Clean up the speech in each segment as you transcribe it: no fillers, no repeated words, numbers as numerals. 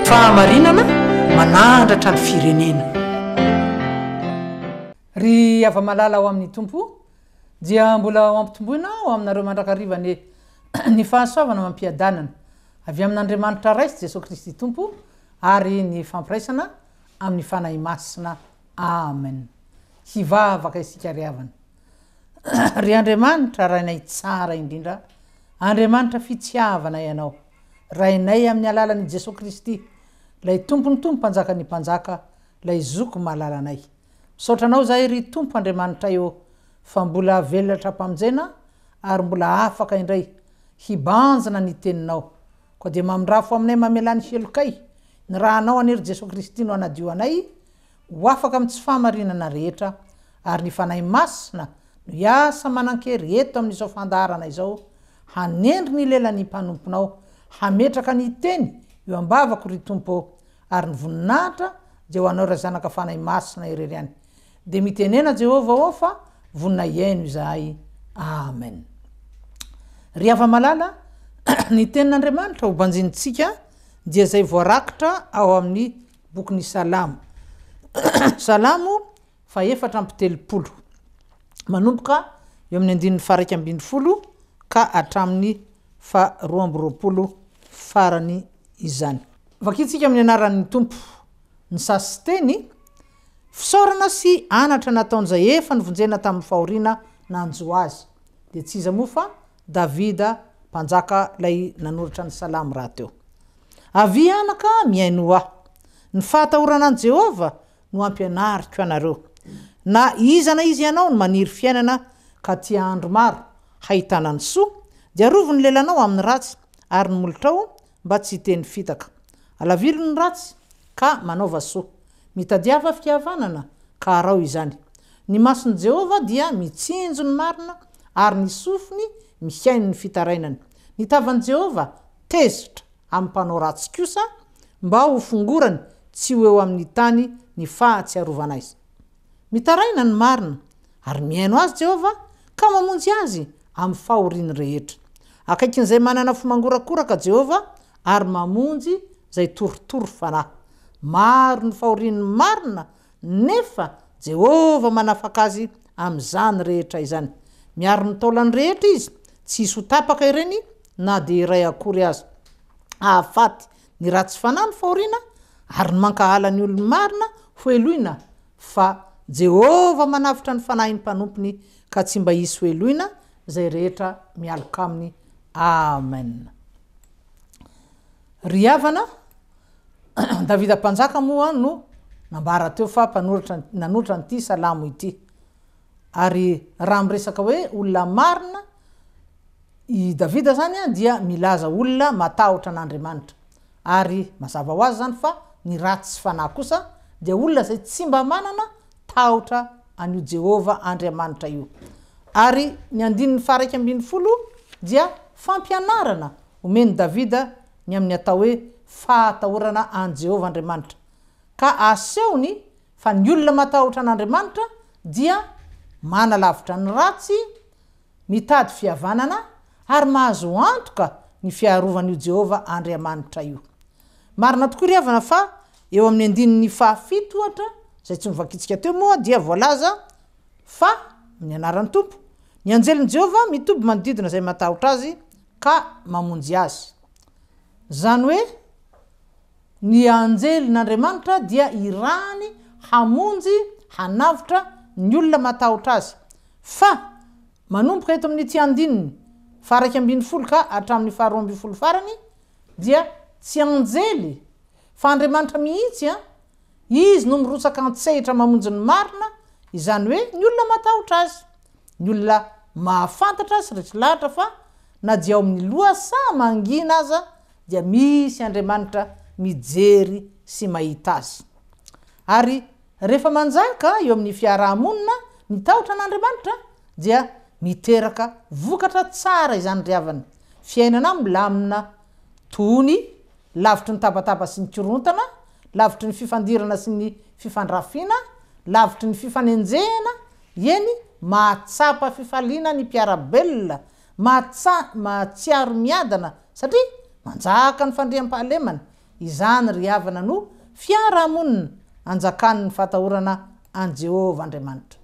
Fahamarinana manandratra ny firenena. Ry hava-malala ao amin'ny Tompo, dia mbola ho ampitomboina ho aminareo mandrakariva anie ny fahasoavana amam-piadanana avy amin'Andriamanitra Ray sy Jesoa Kristy Tompo ary ny fampiraisana amin'ny Fanahy Masina. Amen. Hivavaka isika ry havana. Ry Andriamanitra Rainay tsara indrindra, Andriamanitra fitiavana Ianao, Rainay amin'ny alalan'i Jesoa Kristy, Ilay Tompon'ny Tompo Mpanjakan'ny Mpanjaka, Ilay Zoky malalanay. Misaotra Anao izahay ry Tompo Andriamanitray ô, fa mbola velona hatrampamonjena ary mbola afaka indray hibanjina ny Teninao. Koa dia mamindrafo aminay mamelà ny helokay, ny rànao anie ry Jesoa Kristy no hanadio anay ho afaka amin'ny tsy fahamarinana rehetra ary ny Fanahy Masina no hiasa manan-kery eto amin'izao fandaharana izao hanendry ny lelan'ny mpanomponao hametraka ny teny eo am-bavako ry Tompo ô ary ny voninahitra dia ho Anao Ray Zanaka Fanahy Masina irery ihany dia mitenena Jehovah ô fa vonona hihaino izahay Amen Ry hava-malala ny tenin'Andriamanitra ho banjinintsika dia izay voarakitra ao amin'ny bokin'ny Salamo. Salamo faha-34. Manomboka eo amin'ny andininy faha-11 ka hatramin'ny faha-22 farany izany. Vakintsika amin'ny anaran'ny Tompo ny sasinteny, Fisaorana sy anatra nataon'izay efa novonjena tamin'ny fahoriana nanjo azy. Dia tsy iza moa fa Davida mpanjaka ilay nanoratra ny Salamo rahateo. Avia anaka, mihainoa ahy. Ny fahatahorana an'i Jehovah no hampianariko anareo. Na iza na iza ianao no maniry fiainana ka tia andro maro hahitana ny soa, dia arovy ny lelanao amin'ny ratsy ary ny molotrao mba tsy hiteny fitaka. Alaviro ny ratsy ka manaova soa. Mitadiava fihavanana ka araho izany. Ny mason'i Jehovah dia mitsinjo ny marina ary ny sofiny mihaino ny fitarainany. Ny tavan'i Jehovah tezitra amin'ny mpanao ratsy kosa, mba ho fongorany tsy ho eo amin'ny tany ny fahatsiarovana azy. Mitaraina ny marina, ary mihaino azy Jehovah, ka mamonjy azy amin'ny fahoriany rehetra. Akaikin'izay manana fo mangorakoraka Jehovah, ary mamonjy izay torotoro fanahy. Maro ny fahorian'ny marina, nefa Jehovah manafaka azy amin'izany rehetra izany. Miaro ny taolany rehetra izy, tsy hisy ho tapaka ireny na dia iray akory aza. Hahafaty ny ratsy fanahy ny fahoriana, ary ny mankahala ny olo-marina hoheloina, fa Jehovah manavotra ny fanahin'ny mpanompony, ka tsy mba hisy hoheloina izay rehetra mialoka aminy. Amen. Ry havana, Davida mpanjaka moa no nambara teo fa mpanoratra nanoratra an'ity salamo ity. Ary raha miresaka hoe olona marina i Davida zany dia milaza olona matahotra an'Andriamanitra. Ary mazava ho azy zany fa ny ratsy fanahy kosa dia olona izay tsy mba manana tahotra an'io Jehovah Andriamanitra io. Ary ny andininy faha-11 dia fampianarana omen'i Davida ny amin'ny atao hoe fahatahorana an'i Jehovah Andriamanitra, ka asehony fa ny olona matahotra an'Andriamanitra dia manalavitra ny ratsy, mitady fihavanana, ary mahazo antoka ny fiarovan'io Jehovah Andriamanitra io. Marina tokoa ry havana fa eo amin'ny andininy fahafito, ohatra, izay tsy novakintsika teo moa, dia voalaza fa, amin'ny anaran'ny Tompo, ny anjelin'i Jehovah mitoby manodidina izay matahotra azy ka mamonjy azy. Izany hoe, ny anjelin'Andriamanitra dia irahany hamonjy, hanavotra ny olona matahotra azy. Fa, manomboka eto amin'ity andininy faha-11 ka hatramin'ny faha-12 farany, dia tsy anjely, fa Andriamanitra mihitsy, Izy no mirotsaka an-tsehitra mamonjy ny marina, izany hoe ny olona matahotra Azy. Ny olona mahafantatra sy resy lahatra fa na dia ao amin'ny lohasaha mangina aza dia misy Andriamanitra mijery sy mahita azy. Ary rehefa manjaka eo amin'ny fiaraha-monina ny tahotra an'Andriamanitra dia miteraka vokatra tsara izany ry havana. Fiainana milamina, tony, lavitry ny tabataba sy ny korontana, lavitry ny fifandirana sy ny fifandrafiana, lavitry ny fifanenjehana, eny, mahatsapa fifaliana ny mpiara-belona, mahatsa, mahatsiaro miadana, satria manjaka ny fandriampahalemana. Izany, ry havana, no fiarahamonina anjakan'ny fahatahorana an'i Jehovah Andriamanitra.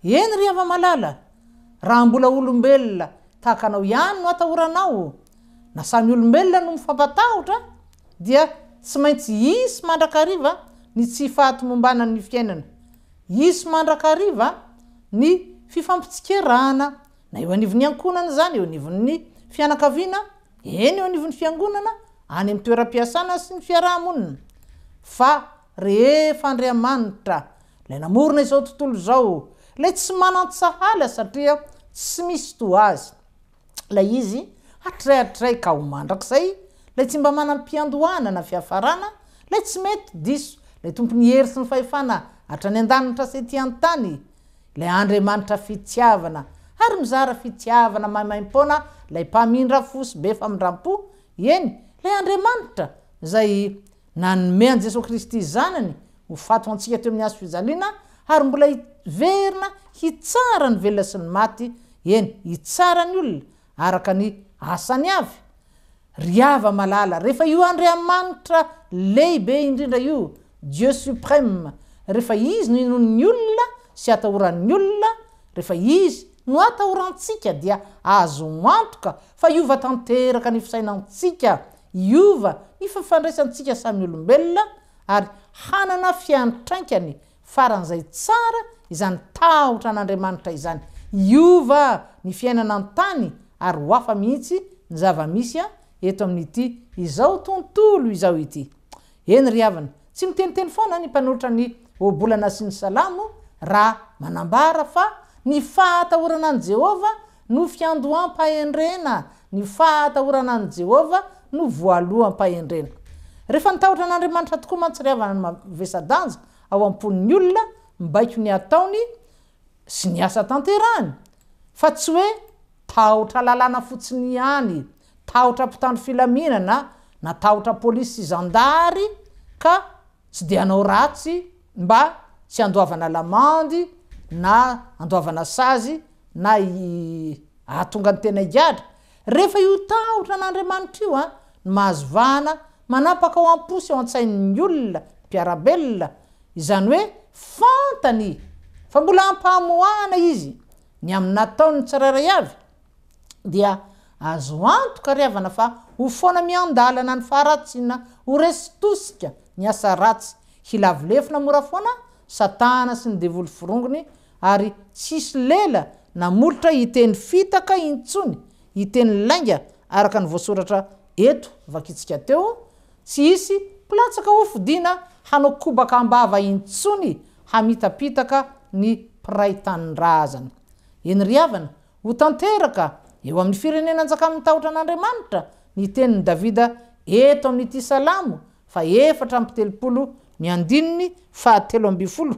Eny, ry hava-malala, raha mbola olombelona tahaka anao ihany no atahoranao, na samy olombelona no mifampatahotra, dia tsy maintsy hisy mandrakariva ny tsy fahatomombanan'ny fiainana. Hisy mandrakariva ny fifampitsikerana, na eo anivon'ny ankohonana izany, eo anivon'ny fianakaviana, eny eo anivon'ny fiangonana, any amin'ny toeram-piasana sy ny fiaraha-monina. Fa rehefa Andriamanitra, ilay namorona izao tontolo izao, ilay tsy manan-tsahala satria tsy misy toa Azy, ilay Izy hatrizay hatrizay ka ho mandrakizay, ilay tsy mba manam-piandohana na fiafarana, ilay tsy mety diso, ilay Tompon'ny hery sy ny fahefana hatrany an-danitra sy ety an-tany, ilay Andriamanitra fitiavana ary mizara fitiavana maimaimpoana, ilay Mpamindra fo sy be famindram-po, eny, ilay Andriamanitra izay nanome an'i Jesoa Kristy Zanany ho faty ho antsika teo amin'ny hazo fijaliana ary mbola hiverina hitsara ny velona sy ny maty, eny, hitsara ny olona araka ny asany avy. Ry hava-malala, rehefa io Andriamanitra lehibe indrindra io, Dieu suprême, rehefa Izy no inoan'ny olona sy atahoran'ny olona, rehefa Izy no atahorantsika dia azo antoka fa hiova tanteraka ny fisainantsika, hiova ny fifandraisantsika samy olombelona ary hanana fiantrainkany faran'izay tsara izany tahotra an'Andriamanitra izany. Hiova ny fiainana an-tany ary ho hafa mihitsy ny zava-misy eto amin'ity izao tontolo izao ity. Eny ry havana, tsy miteniteny foana ny mpanoratra ny Ohabolana sy ny Salamo raha manambara fa ny fahatahorana an'i Jehovah no fiandoham-pahendrena, ny fahatahorana an'i Jehovah no voaloham-pahendrena. Rehefa ny tahotra an'Andriamanitra tokoa mantsy ry havana no mavesa-danja ao am-pon'ny olona, mibaiko ny ataony sy ny asa tanterahany, fa tsy hoe tahotra lalàna fotsiny ihany, tahotra mpitandro filaminana na tahotra polisy sy zandary ka tsy dia hanao ratsy mba tsy handoavana lamandy na handoavana sazy na hahatonga ny tena higadra. Rehefa io tahotra an'Andriamanitra io no mahazo vahana manapaka ao am-po sy ao an-tsain'ny olona mpiara-belona, izany hoe fantany fa mbola hampamoahana izy ny amin'ny nataony tsirairay avy, dia azo antoka ry havana fa ho foana miandalana ny faharatsiana, ho resy tosika ny asa ratsy, hilavo lefona mora foana Satana sy ny devoly forongony ary tsy hisy lela na molotra hiteny fitaka intsony, hiteny lainga araka ny voasoratra eto vakintsika teo, tsy hisy mpilatsaka hofidiana hanao kobaka am-bava intsony hamitapitaka ny mpiray tanindrazana. Eny ry havana, Ho tanteraka eo amin'ny firenena anjakan'ny tahotra an'Andriamanitra ny tenin'i Davida eto amin'ity Salamo faha-34 ny andininy faha-13.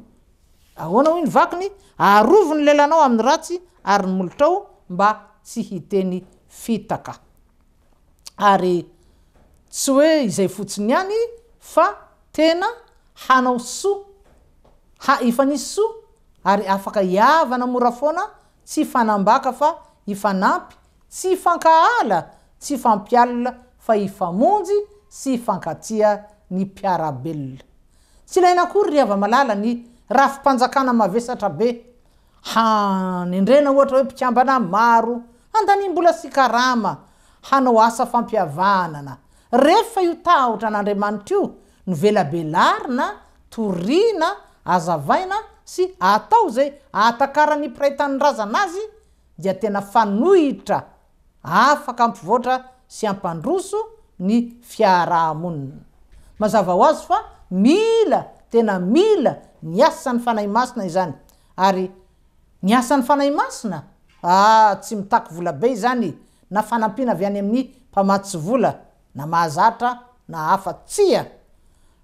Ahoana hoy ny vakiny? Arovy ny lelanao amin'ny ratsy ary ny molotrao mba tsy hiteny fitaka. Ary tsy hoe izay fotsiny ihany fa tena hanao soa, ha, hifanisy soa ary afaka hihavana mora foana tsy hifanambaka fa hifanampy, tsy hifankahala, tsy hifampialona fa hifamonjy sy hifankatia ny mpiara-belona. Tsy ilaina akory ry hava-malala ny rafi-panjakana mavesatra be hanendrena ohatra hoe mpikambana maro, handaniam-bola sy karama, hanao asa fampihavanana. Rehefa io tahotra an'Andriamanitra io no velabelarina, torina, azavaina sy atao izay ahatakaran'ny mpiray tanindrazana azy dia tena fanoitra afaka hampivoatra sy hampandroso ny fiarahamonina. Mazava ho azy fa mila, tena mila ny asan'ny Fanahy Masina izany. Ary ny asan'ny Fanahy Masina? Ah, tsy mitaky vola be izany na fanampiana avy any amin'ny mpamatsy vola na mahazatra na hafa, tsia!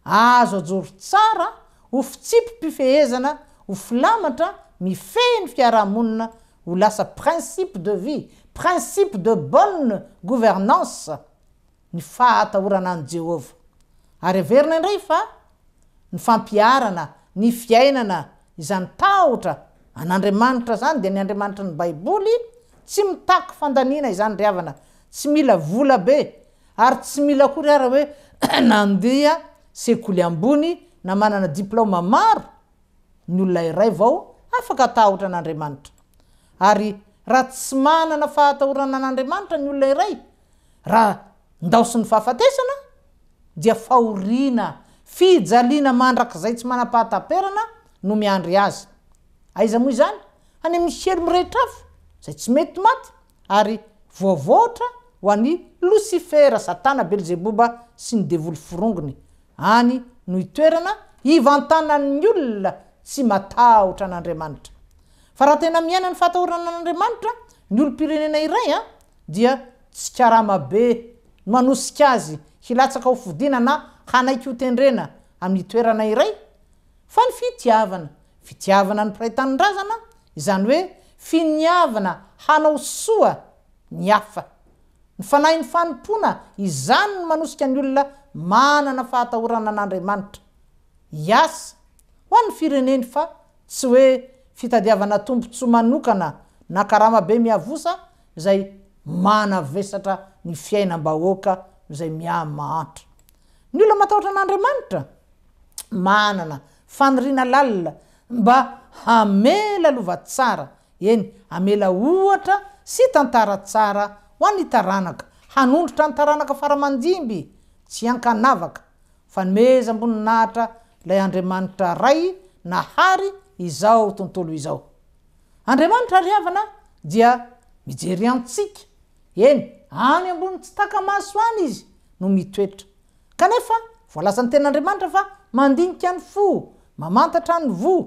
Azo ajoro tsara ho fitsipi-pifehezana, ho filamatra mifehy ny fiarahamonina, ho lasa principe de vie, principe de bonne gouvernance ny fahatahorana an'i Jehovah. Ary averina indray fa ny fampiharana ny fiainana izany tahotra an'Andriamanitra izany dia ny Andriamanitry ny Baiboly, tsy mitaky fandaniana izany ry havana, tsy mila vola be. Ary tsy mila akory ara hoe nandeha sekoly ambony na manana diplaoma maro ny olona iray vao afaka hatahotra an'Andriamanitra. Ary raha tsy manana fahatahorana an'Andriamanitra ny olona iray, raha ndaosin'ny fahafatesana, dia fahoriana, fijaliana mandrakizay tsy manam-pahataperana no miandry azy. Aiza moa izany? Any amin'ny helo mirehitra afo, izay tsy mety maty, ary voavoatra ho an'i Losifera, Satana, Belzeboba sy ny devoly forongony. Any no itoerana hivantanan'ny olona tsy matahotra an'Andriamanitra. Fa raha tena miaina ny fahatahorana an'Andriamanitra ny olom-pirenena iray dia tsy karama be no hanosika azy hilatsaka ho fodiana na hanaiky hotendrena amin'ny toerana iray fa ny fitiavana. Fitiavana ny mpiray tanindrazana, izany hoe finiavana hanao soa ny hafa. Ny fanahin'ny fanompoana, izany no manosika ny olona manana fahatahorana an'Andriamanitra hiasa ho an'ny fireneny fa tsy hoe fitadiavana tombontsoa manokana na karama be miavosa izay manavesatra ny fiainam-bahoaka izay mihamahantra. Ny olona matahotra an'Andriamanitra manana faniriana lalina mba hamela lova tsara, eny, hamela ohatra sy tantara tsara ho an'ny taranaka, hanondrotra ny taranaka fara-mandimby tsy ankanavaka, fanomezam-boninahitra ilay Andriamanitra Ray nahary izao tontolo izao. Andriamanitra ry havana dia mijery antsika, eny, any ambony tsy taka-maso any Izy no mitoetra. Kanefa, voalazan'ny Tenin'Andriamanitra fa mandinika ny fo, mamantatra ny voa.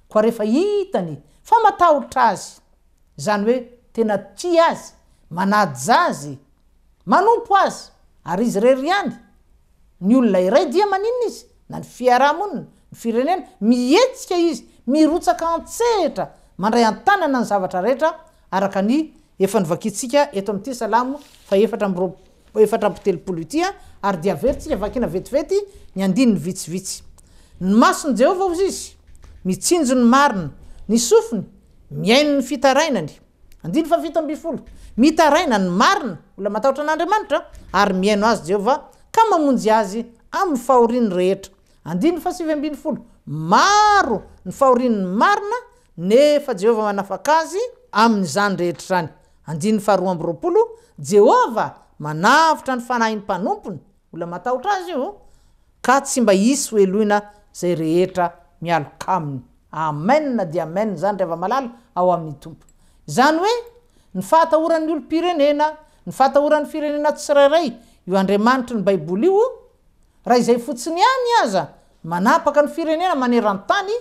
Koa rehefa hitany fa matahotra Azy, izany hoe tena tia Azy, manaja Azy, manompo Azy, ary Izy irery ihany, ny olona iray dia maninona izy? Na ny fiaraha-monina, ny firenena, mihetsika izy, mirotsaka an-tsehatra, mandray an-tanana ny zavatra rehetra araka ny efa novakintsika eto amin'ity Salamo fahefatra amby 34 ity, ary dia averintsika vakina vetivety ny andininy vitsivitsy. Ny mason'i Jehovah, hozy izy, mitsinjo ny marina, ny sofiny mihaino ny fitarainany. Andininy faha-17, Mitaraina ny marina, olona matahotra an'Andriamanitra, ary mihaino azy Jehovah, ka mamonjy azy amin'ny fahoriany rehetra. Andininy faha-19, Maro ny fahorian'ny marina, nefa Jehovah manafaka azy amin'izany rehetra izany. Andininy faha-22, Jehovah manavotra ny fanahin'ny mpanompony, olona matahotra azy io, ka tsy mba hisy ho heloina izay rehetra mialoka aminy. Amen dia amen izany ry hava-malala ao amin'ny Tompo. Izany hoe, ny fahatahoran'ny olom-pirenena, ny fahatahoran'ny firenena tsirairay io Andriamanitry ny Baiboly io, raha izay fotsiny ihany aza manapaka ny firenena maneran-tany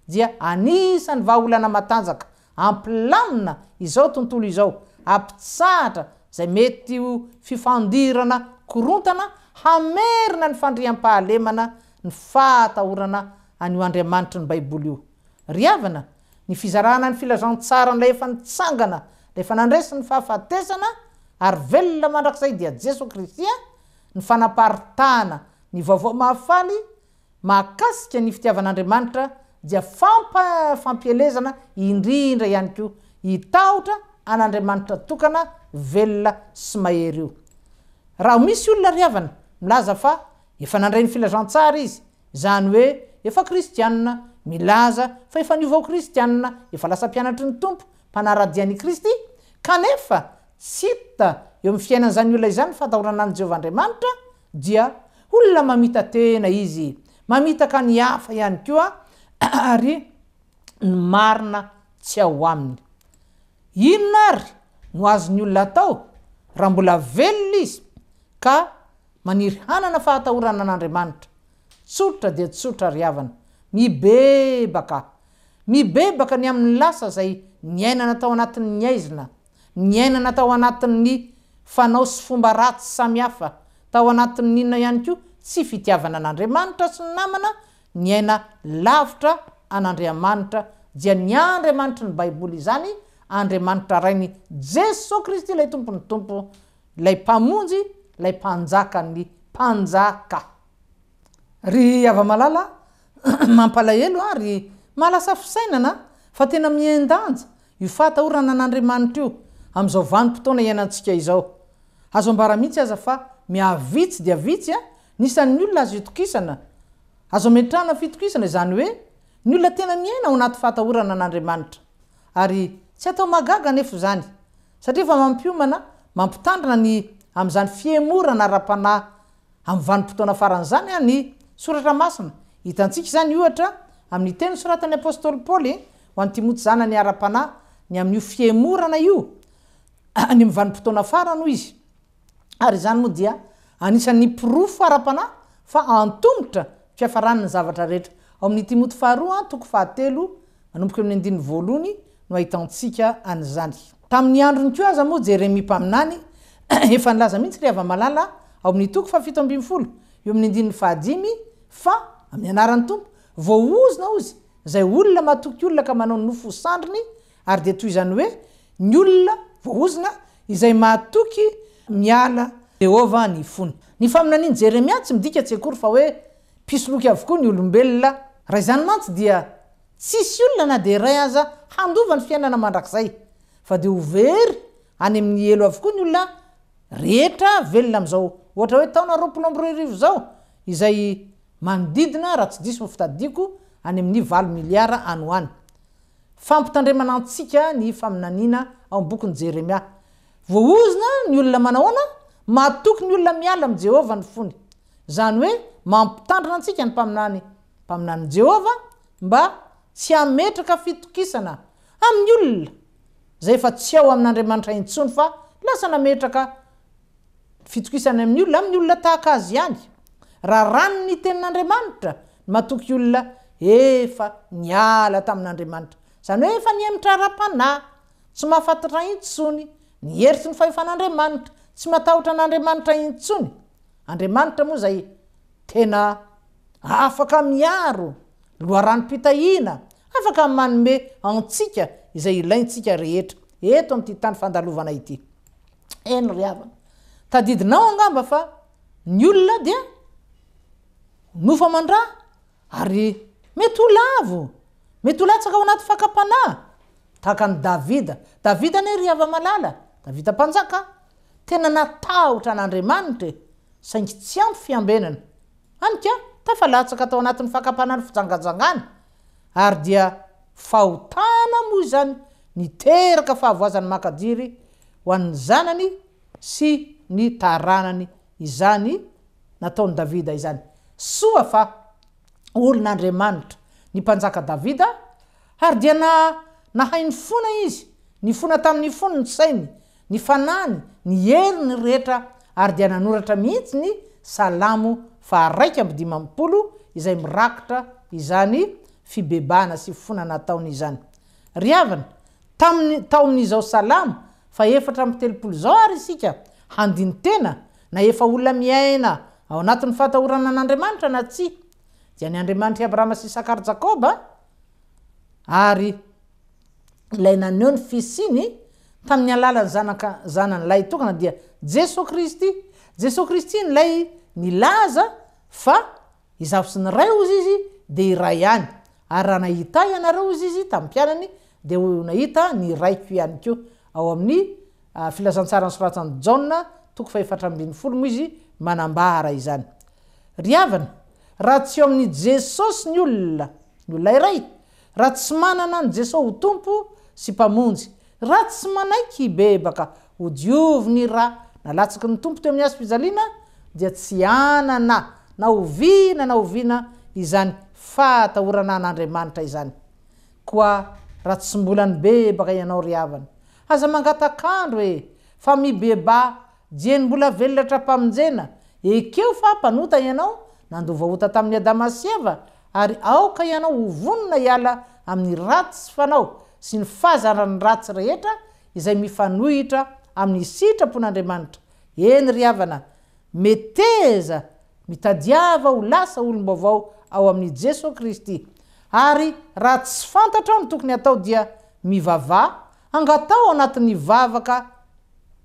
dia anisan'ny vahaolana matanjaka hampilamina izao tontolo izao, hampitsahatra izay mety ho fifandirana korontana, hamerina ny fandriampahalemana, ny fahatahorana an'io Andriamanitry ny Baiboly io. Ry havana, ny fizarana ny filazantsaran'ilay efa nitsangana, ilay efa nandresy ny fahafatesana ary velona mandrakizay dia Jesoa Kristy, ny fanaparitahana ny vaovao mahafaly mahakasika ny fitiavan'Andriamanitra dia fampa fampielezana indrindra ihany koa hitahotra an'Andriamanitra tokana, velona sy mahery io. Raha misy olona ry havana milaza fa efa nandray ny filazantsara izy, izany hoe efa kristianina, milaza fa efa niova ho kristianina, efa lasa mpianatry ny Tompo, mpanara-dia an'i Kristy, kanefa tsy hita eo amin'ny fiainan'izany olona izany ny fahatahorana an'i Jehovah Andriamanitra, dia olona mamita-tena izy, mamitaka ny hafa ihany koa ary ny marina tsy ao aminy. Inona àry no azon'ny olona atao raha mbola velona izy ka maniry hanana fahatahorana an'Andriamanitra? Tsotra dia tsotra ry havana, mibebaka! Mibebaka ny amin'ny lasa izay niainana tao anatin'ny haizina, niainana tao anatin'ny fanao sy fomba ratsy samihafa, tao anatin'ny inona ihany koa? Tsy fitiavana an'Andriamanitra sy ny namana, niaina lavitra an'Andriamanitra, dia ny Andriamanitry ny Baiboly izany, Andriamanitra Rain'i Jesoa Kristy ilay Tompon'ny Tompo, ilay Mpamonjy, ilay Mpanjakan'ny mpanjaka. Ry hava-malala a, mampalahelo ary mahalasa fisainana fa tena mihen-danja io fahatahorana an'Andriamanitra io amin'izao vanim-potoana iainantsika izao. Azo ambara mihitsy aza fa mihavitsy dia vitsy ny isan'ny olona azo itokisana, azo ametrahana fitokisana, izany hoe ny olona tena miaina ao anaty fahatahorana an'Andriamanitra. Ary tsy atao mahagaga anefa izany, satria efa mampiomana, mampitandrina ny amin'izany fihemorana ara-panahy amin'ny vanim-potoana farany izany ny Soratra Masina. Hitantsika izany, ohatra, amin'ny teny nosoratan'ny apostoly Paoly ho an'i Timoty zanany ara-panahy ny amin'io fihemorana io any amin'ny vanim-potoana farany, hoy izy. Ary izany moa dia anisan'ny porofo ara-panahy fa antomotra ny fiafaran'ny zavatra rehetra. Ao amin'ny Timoty faharoa toko fahatelo manomboka eo amin'ny andininy voalohany no ahitantsika an'izany. Tamin'ny androny koa aza moa Jeremia mpaminany efa nilaza mihitsy ry hava-malala ao amin'ny toko fahafito ambinifolo eo amin'ny andininy fahadimy fa, amin'ny anaran'ny Tompo, voaozona hozy izay olona matoky olona ka manao ny nofo ho sandriny ary dia toy izany hoe ny olona voaozona izay mahatoky miala Jehovah ny fony. Ny faminanian'i Jeremia tsy midika tsy akory fa hoe mpisoloky avokoa ny olombelona. Raha izany mantsy dia tsisy olona na dia iray aza handova ny fiainana mandrakizay, fa dia ho very any amin'ny helo avokoa ny olona rehetra velona amin'izao ohatra hoe taona 2020 izao, izay manodidina, raha tsy diso ny fitadidiako, any amin'ny valo miliara any ho any. Fampitandremana antsika ny faminaniana ao amin'ny bokin'i Jeremia. Voaozona ny olona manahoana? Matoky ny olona miala amin'i Jehovah ny fony. Izany hoe mampitandrina antsika ny mpaminany, mpaminanin'i Jehovah, mba tsy hametraka fitokisana amin'ny olona izay efa tsy ao amin'Andriamanitra intsony fa lasa nametraka fitokisana amin'ny olona, amin'ny olona tahaka azy ihany. Raràny ny tenin'Andriamanitra ny matoky olona efa niala tamin'Andriamanitra. Izany hoe efa nihemotra ara-panahy, tsy mahafantatra intsony ny hery sy ny fahefan'Andriamanitra, tsy matahotra an'Andriamanitra intsony. Andriamanitra moa izay tena afaka miaro, loharanom-pitahiana, afaka manome antsika izay ilaintsika rehetra eto amin'ity tany fandalovana ity. Eny ry havana, tadidinao angamba fa ny olona dia nofo aman-dra ary mety ho lavo, mety ho latsaka ao anaty fakam-panahy, tahaka an'i Davida. Davida anie ry hava-malala, Davida mpanjaka, tena natahotra an'Andriamanitra e, saingy tsy ampy fiambenana. Hany ka tafalatsaka tao anatin'ny fakam-panahy ny fijangajangana, ary dia fahotana moa izany niteraka fahavoazana mankadiry ho an'ny zanany sy ny taranany izany nataon'i Davida izany. Soa fa olon'Andriamanitra ny mpanjaka Davida, ary dia na nahay nifona izy, nifona tamin'ny fony ny sainy, ny fanahiny, ny heriny rehetra, ary dia nanoratra mihitsy ny Salamo faha-51 izay mirakitra izany fibebahana sy fifona nataony izany. Ry havana, tamin'ny tao amin'izao Salamo faha-34 izao àry isika handini-tena na efa olona miaina ao anatin'ny fahatahorana an'Andriamanitra na tsia, dia ny Andriamanitr'i Abrahama sy Isaka ary Jakoba, ary ilay naneho ny fisiany tamin'ny alalan'ny zanaka zanany lahitokana dia Jesoa Kristy. Jesoa Kristy ilay nilaza fa Izaho sy ny Ray hozy izy dia iray ihany, ary raha nahita Ahy ianareo hozy izy tamin'ny mpianany dia ho nahita ny Raiko ihany koa. Ao amin'ny Filazantsara nosoratan'i Jaona toko fahefatra ambinifolo moa izy manambara izany. Ry havana, raha tsy eo amin'i Jesosy ny olona, ny olona iray, raha tsy manana an'i Jesosy ho Tompo sy Mpamonjy, raha tsy manaiky hibebaka ho diovy ny ra nalatsaky ny Tompo teo amin'ny hazo fijaliana, dia tsy hanana na oviana na oviana izany fahatahorana an'Andriamanitra izany. Koa raha tsy mbola nibebaka ianao ry havana, aza mangatak'andro e, fa mibebaha dieny mbola velona tra-pamonjena, ekeo fa mpanota ianao, nandova ota tamin'i Adama sy Eva, ary aoka ianao ho vonona hiala amin'ny ratsy fanao sy ny fahazarany ratsy rehetra izay mifanohitra amin'ny sitrapon'Andriamanitra. Eny ry havana, meteza mitadiava ho lasa olom-baovao ao amin'i Jesoa Kristy. Ary raha tsy fantatrao ny tokony hatao dia mivavaha, angatao ao anatin'ny vavaka,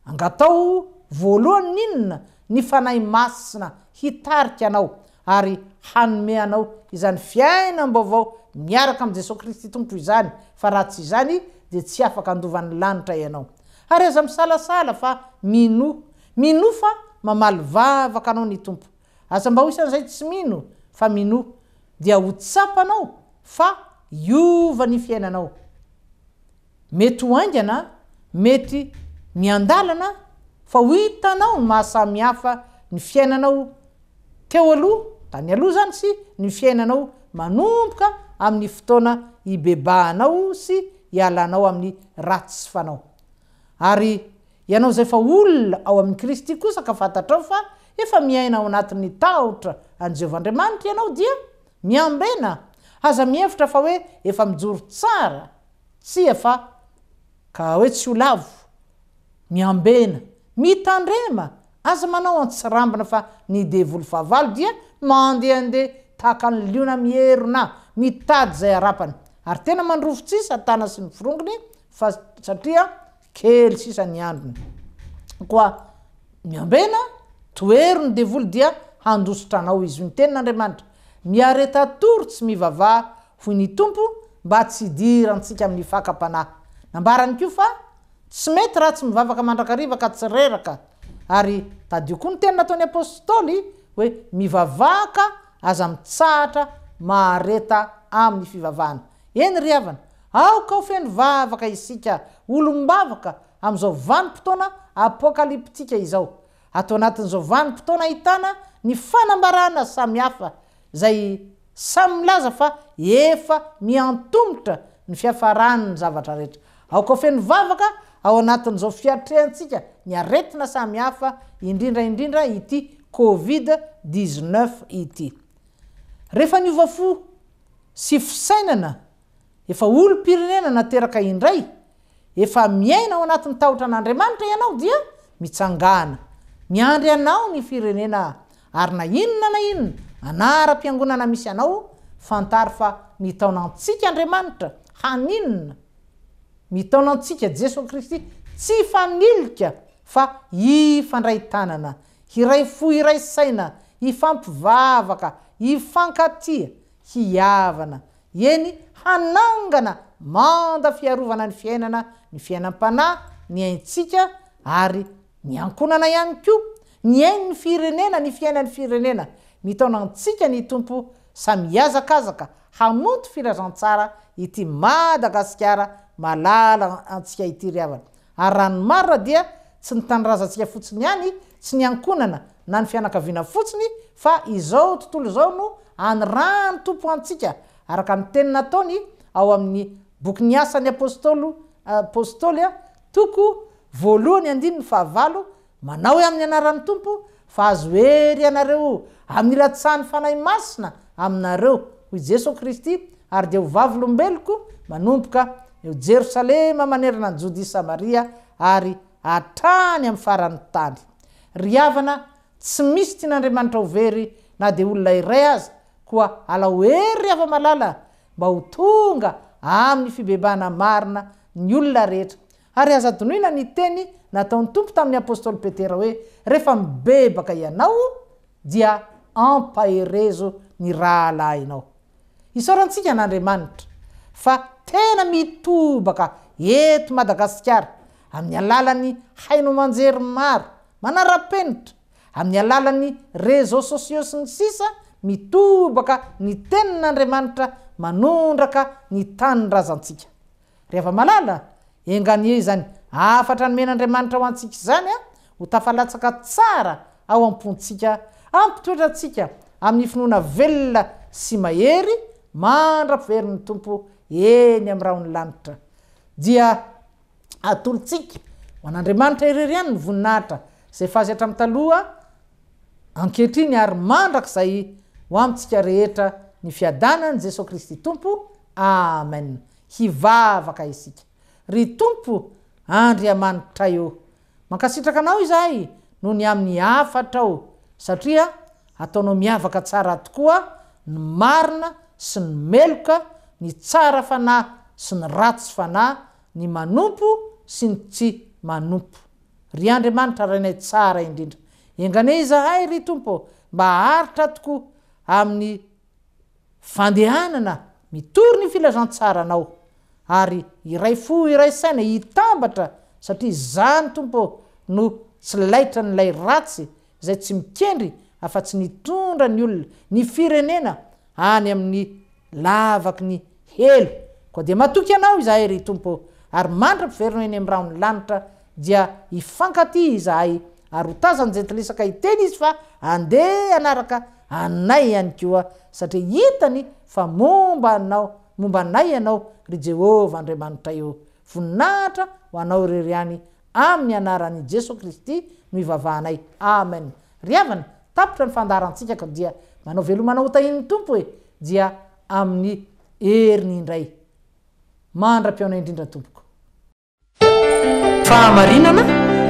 angatao voalohany ny inona? Ny Fanahy Masina hitarika anao ary hanome anao izany fiainam-baovao miaraka amin'i Jesoa Kristy Tompo izany, fa raha tsy izany dia tsy afaka handova ny lanitra ianao. Ary aza misalasala fa minoa. Minoa fa mamaly vavaka anao ny Tompo. Aza mba ho isan'izay tsy mino fa minoa dia ho tsapanao fa hiova ny fiainanao. Mety ho haingana, mety miandalana fa ho hitanao ny maha samy hafa ny fiainanao teo aloha, tany aloha izany sy ny fiainanao manomboka amin'ny fotoana hibebahanao sy hialanao amin'ny ratsy fanao. Ary ianao izay efa olona ao amin'i Kristy kosa ka fantatrao fa efa miaina ao anatin'ny tahotra an'i Jehovah Andriamanitra ianao dia miambena, aza mihevitra fa hoe efa mijoro tsara, tsia fa ka hoe tsy ho lavo, miambena, mitandrema, aza manao antsirambina fa ny devoly fahavalo dia mandehandeha tahaka ny liona mierona mitady izay harapany, ary tena mandrovi-tsihy satana sy ny forongony fa satria kely sisa ny androny. Koa miambena, tohero ny devoly dia handositra anao izy. Hoy ny tenin'Andriamanitra, Miareta tory tsy mivavaha, hoy ny Tompo, mba tsy hidirantsika amin'ny fakam-panahy. Nambarany koa fa tsy mety raha tsy mivavaka mandrakariva ka tsy reraka. Ary tadidio koa ny teny nataon'ny Apostoly hoe mivavaha ka aza mitsahatra mahareta amin'ny fivavahana. Eny ry havana, aoka ho feno vavaka isika olom-bavaka amin'izao vanim-potoana apokalyptika izao. Ato anatin'izao vanim-potoana ahitana ny fanambarana samihafa izay samy milaza fa efa miantomotra ny fiafaran'ny zavatra rehetra. Aoka ho feno vavaka ao anatin'izao fiatrehantsika ny aretina samihafa indrindra indrindra ity covid 19 ity. Rehefa niova fo sy fisainana efa olom-pirenena nateraka indray, efa miaina ao anatin'ny tahotra an'Andriamanitra ianao dia mitsangàna. Miandry anao ny firenena ary na inona na inona anaram-piangonana misy anao, fantaro fa mitaona antsika Andriamanitra haninona? Mitaona antsika Jesoa Kristy tsy hifanilika fa hifandray tanana, hiray fo hiray saina, hifampivavaka, hifankatia, hihavana, eny hanangana manda fiarovana ny fiainana, ny fiainam-panahy, ny aintsika ary ny ankohonana ihany koa, ny ain'ny firenena, ny fiainan'ny firenena. Mitaona antsika ny Tompo samy hihazakazaka hamonto filazantsara ity Madagasikara malala antsika ity ry havana. Ary raha ny marina dia tsy ny tanindrazantsika fotsiny ihany, tsy ny ankohonana na ny fianakaviana fotsiny fa izao tontolo izao no anirahan'ny Tompo antsika araka ny teny nataony ao amin'ny bokin'ny Asan'ny Apôstôly Apôstôly toko voalohany andininy fahavalo manao hoe amin'ny anaran'ny Tompo fa azo hery ianareo amin'ny ilatsahan'ny Fanahy Masina aminareo, hoy Jesoa Kristy, ary dia ho vavolombeloko manomboka eo Jerosalema manerana an'i Jodia sy Samaria ary hatrany amin'ny faran'ny tany. Ry havana, tsy misy tian'Andriamanitra ho very na dia olona iray aza, koa alao hery ry hava-malala mba ho tonga amin'ny fibebahana marina ny olona rehetra. Ary aza adinoina ny teny nataon'ny Tompo tamin'ny apostoly Petera hoe, Rehefa mibebaka ianao, dia ampaherezo ny rahalahinao. Isaorantsika an'Andriamanitra fa tena mitobaka eto Madagasikara amin'ny alalan'ny haino aman-jery maro, manara-penitra, amin'ny alalan'ny réseaux sociaux sy ny sisa mitobaka ny tenin'Andriamanitra manondraka ny tanindrazantsika. Ry hava-malala, enga anie izany hafatra nomen'Andriamanitra ho antsika izany ho tafalatsaka tsara ao am-pontsika, hampitoetra antsika amin'ny finoana velona sy mahery mandra-piverin'ny Tompo eny amin'ny rahon'ny lanitra. Dia atolotsika ho an'Andriamanitra irery ihany ny voninahitra izay efa azy hatramin'ny taloha, ankehitriny ary mandrakizay ho amintsika rehetra ny fiadanan'i Jesoa Kristy Tompo. Amen. Hivavaka isika. Ry Tompo Andriamanitray ô, mankasitraka Anao izahay noho ny amin'ny hafatrao, satria ataonao miavaka tsara tokoa ny marina sy ny meloka, ny tsara fanahy sy ny ratsy fanahy, ny manompo sy ny tsy manompo. Ry Andriamanitra Rainay tsara indrindra, enga anie izahay, ry Tompo, mba haharitra tokoa amin'ny fandehanana mitory ny filazantsaranao ary hiray fo hiray saina hitambatra satria izany Tompo ô no tsy laitran'ilay ratsy. izay tsy mikendry afa-tsy ny hitondra ny olona, ny firenena any amin'ny lavaky ny helo. Koa dia matoky Anao izahay, ry Tompo ô, ary mandra-piverina eny amin'ny rahon'ny lanitra dia hifankatia izahay, ary ho tazan'ny jentilisa ka hiteny izy fa andeha hanaraka anay ihany koa, satria hitany fa momba Anao, momba anay Ianao, ry Jehovah Andriamanitray ô. Voninahitra ho Anao irery ihany, amin'ny anaran'i Jesoa Kristy no ivavahanay. Amen. Ry havana, tapitra ny fandaharantsika ka dia manao veloma anao ho tahian'ny Tompo e! Dia amin'ny heriny indray. Mandra-pihaona indrindra tompoko. Fahamarinana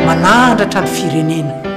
manandratra ny firenena.